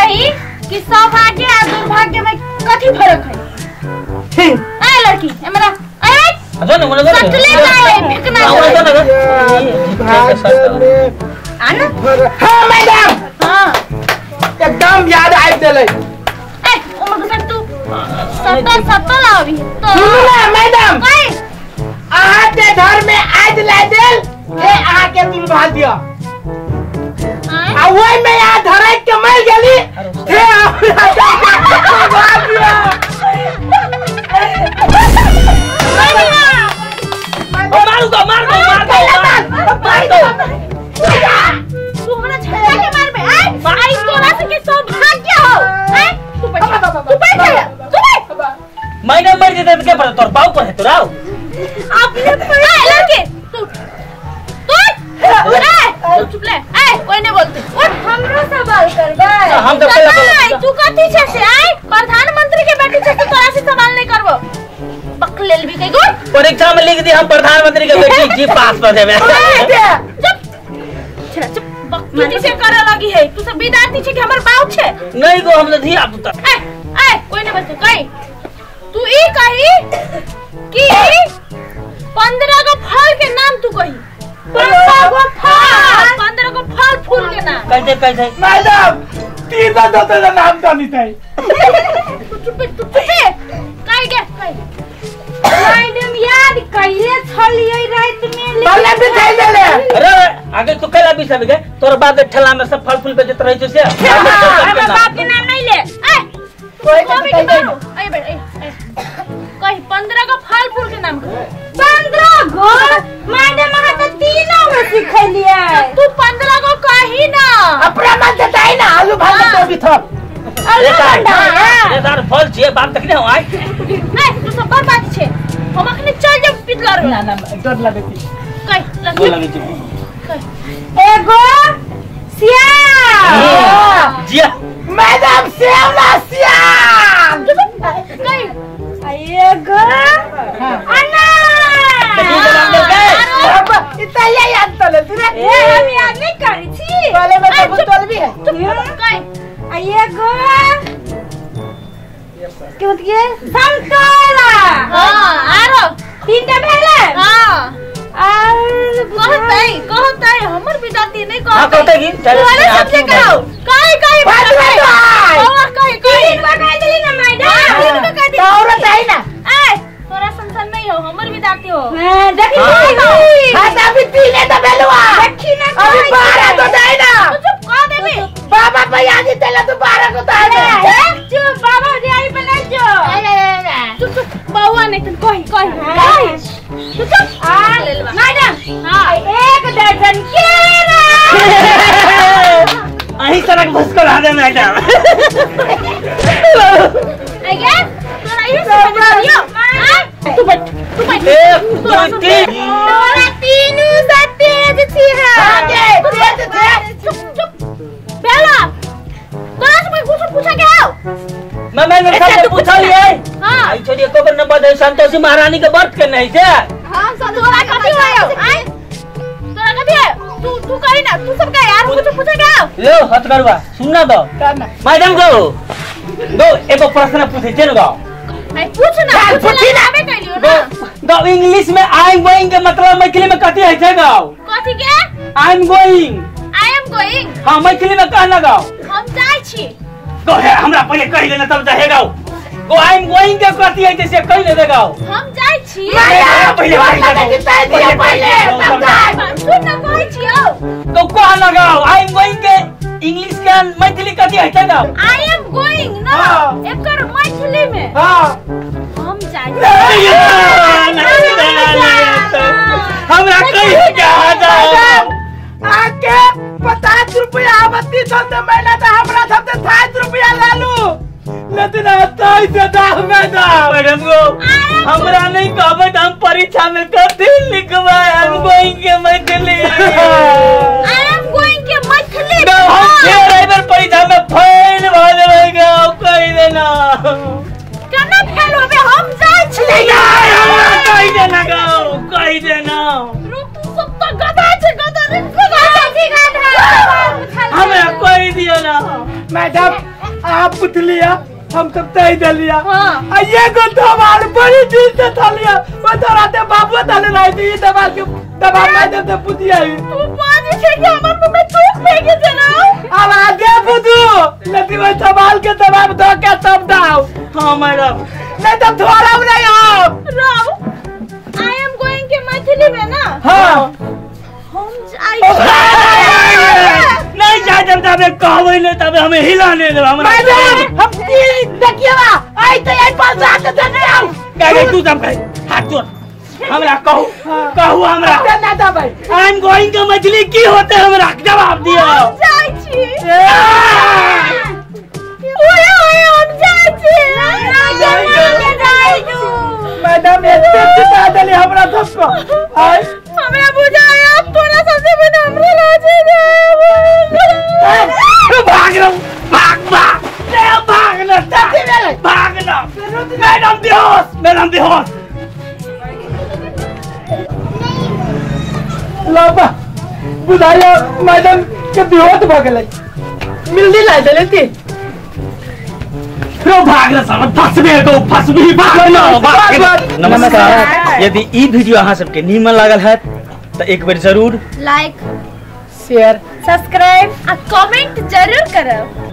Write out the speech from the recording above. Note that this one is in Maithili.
कही कि सौभाग्य आ दुर्भाग्य में कथी फर्क है? ए लड़की हमरा ए जो न बोलो सटले जाए फेंकना आ ना। हां मैडम, हां एकदम याद आबि गेलै। ए उमर के तू 70 70 आबी तो सुनू ना मैडम, अहाँ के घर में आज ला देल हे अहाँ के दुर्भाग्य आ ओइ में आ धरै के मर गेली हे हमरा दुर्भाग्य। ओ मारू दो मार दो मार दो मार दो। तू हमरा झंडा के मारबे? आई तोरा से के सौभाग्य हो। ए तू बैठ तू बैठ तू बैठ। मैडम मर जेतै त के पता तोर बाऊ पर है तोरा अपने लड़के तू तू ए चुप ले। ए कोई नहीं बोलते और हमरो सवाल करबे। हम तो पहले तू कथी छै से? आई प्रधानमंत्री के बेटी छै, तोरा से सवाल नहीं करबो। बकलेल भी कई गो परीक्षा में लिख दी हम प्रधानमंत्री के बेटी जी पास कर देबे। चुप छरा चुप बकचोदी से करे लगी है तू। सब विद्यार्थी छै कि हमर बाप छै? नहीं गो हम तो धिया पुता। ए ए कोई नहीं बोलते। कही तू ई कही कि 15 गो फल के नाम तू कही। 15 गो फल, 15 गो फल फूल के नाम कैसे कैसे? मैडम तीन दो तो नाम जानी थे। तू चुप तू चुप कही के कही। मैडम याद कइले छलियै रात में पहले भी खाइ देले। अरे आगे तू कैला भी सब गए तोर बाप के ठेला में सब फल फूल बेचत रहै छै से हमर बाप के नाम नहीं ले। ए कोई के कहि ए बेटा ए कही 15 गो फल फूल के नाम कह। 15 गो? मैडम अहाँ त तीनों गो सिखलियै। तू 15 गो कही ना। अपना मन जताई ना आलू भात तो भी थप आलू रे दार फल छियै बाप तक नहीं आइ। ए तू सब बर्बाद छे। हम अखनी चल जब पितलर ना ना डर लगे छी। कह लगे लगे छी कह एगो श्याम जिया मैडम श्याम ना श्याम कह एगो अनार। बाबा इतना याद तले तू रे। ए हम याद नहीं करी छी। पहले में तो तोल भी है। कह एगो क्यों के संतोला। हां आरो तीनटा भेलै। हां और कहतै कहतै हमर विद्यार्थी नहीं हां कहतै। कहतै की चल सबसे कहो कहि कहि बात बात और कहि कहि तीन गो कहि देली ना मैडम। तीन गो कहि देली तो औरत है ना। ए तोरा संसन नहीं हो हमर विद्यार्थी हो। हां देखी हां त अभी तीन तो भेलुआ देखी ना अभी 12 तो जाए ना। तू चुप कह देबे। बाबा भैया जी तेला तू 12 को तो आ चुप बाबा जी आई पे नहीं जो। चुप चुप बाबा नहीं तुम कहि कहि कहि तू चुप आ मैडम। हां एक दर्जन केला। अही सड़क भस्कर आ दे मैडम। आगे तोरा ये सब दियो। तू बैठ तू बैठ। 1 2 3 तोरा तीनू से तेज छी है। आगे तेज छे। चुप चुप बेला तोरा से कुछ पूछा के आओ। मैं मैंने सब पूछलिए। हां आई छोड़ी एको बार नंबर दे संतोषी महारानी के बर्थ के नहीं छे। हां तोरा कथी होयो? आई तोरा कथी है? तू तू कही ना तू सब का यार कुछ पूछा के आओ। लो हथ करवा सुनना दो मैडम को दो एगो प्रश्न पूछे छे न गाओ। आई पूछ ना पूछी ना आबे कइलियो ना। गो इंग्लिश में I am going के मतलब मैथिली में कथी है छे गाओ? कथी के? I am going. I am going. हां मैथिली में कहना गाओ। हम जाय छी। गो है हमरा पहले कहि लेना तब जाहे गाओ। गो I am going के कथी है से कहि ले गाओ। हम जाय छी। पहले पहले तब जाय। सुन ना कहै छियो। तो कहना गाओ I am going के इंग्लिश के मैथिली कथी है गाओ? I am going ना एकर मैथिली में। हां हम जाय छी। हमरा कहि के आके 50 रुपया आवती तो महीना तो हमरा सब 60 रुपया लालू लेकिन आता ही मैडम। मैडम को हमरा नहीं कहबे त हम परीक्षा में कथी लिखबै? I am going के मैथिली। I am going के मैथिली। हम फेर एहि बेर परीक्षा में फेल भ जेबै गाओ कहि देना। केना फेल होबे? हम जाय छी। हमरा कहि देना गाओ कहि देना। रुक तू सब त गधा छै गधा रे गधा हमरा कहि दियो ना मैडम। आप पूछलिया हम सब तय देलिया। हाँ। आ ये गो दवाल बड़ी दिन से थलिया वो तोरा ते बाबू तले लाई दी दवाल के दवा मार दे ते पुतिया तू बाजी छै कि हमर मुंह में थूक फेंके छै ना। अब आ दे बुदू लती वो सवाल के जवाब दो के तब दाओ। हाँ मैडम नहीं तो थोड़ा नहीं आप राव I am going के मैथिली में ना। हाँ हम जाई नहीं जाए जब तबे कहबै ले तबे हमें हिलाने देब हमरा। मैडम हम देखिए बा आई तो आई पास आके देने आओ। काहे तू तब कहे हाथ जोड़ हमरा कहू कहू हमरा ना दबै। I am going के मछली की होते हमरा जवाब दियो। हम जाई छी ओए ओए हम जाई छी ना जाई तू। मैडम एते चिता देली हमरा सबको आई हमरा बुझाय अब तोरा सबसे बिना हमरा लाजे भाग रहा भाग भाग ले भाग ना भाग ना मैडम बेहोश मैडम बेहोश। लाबा बुझाया मैडम के बेहोश भ गेलै मिलदी ला देले ती रो भाग ना साला फसबे गो फसबी भाग ना भाग। नमस्कार। यदि ई वीडियो अहाँ सबके नीमन लागल है तो एक बेर जरूर लाइक शेयर सब्सक्राइब आ कमेंट जरूर करब।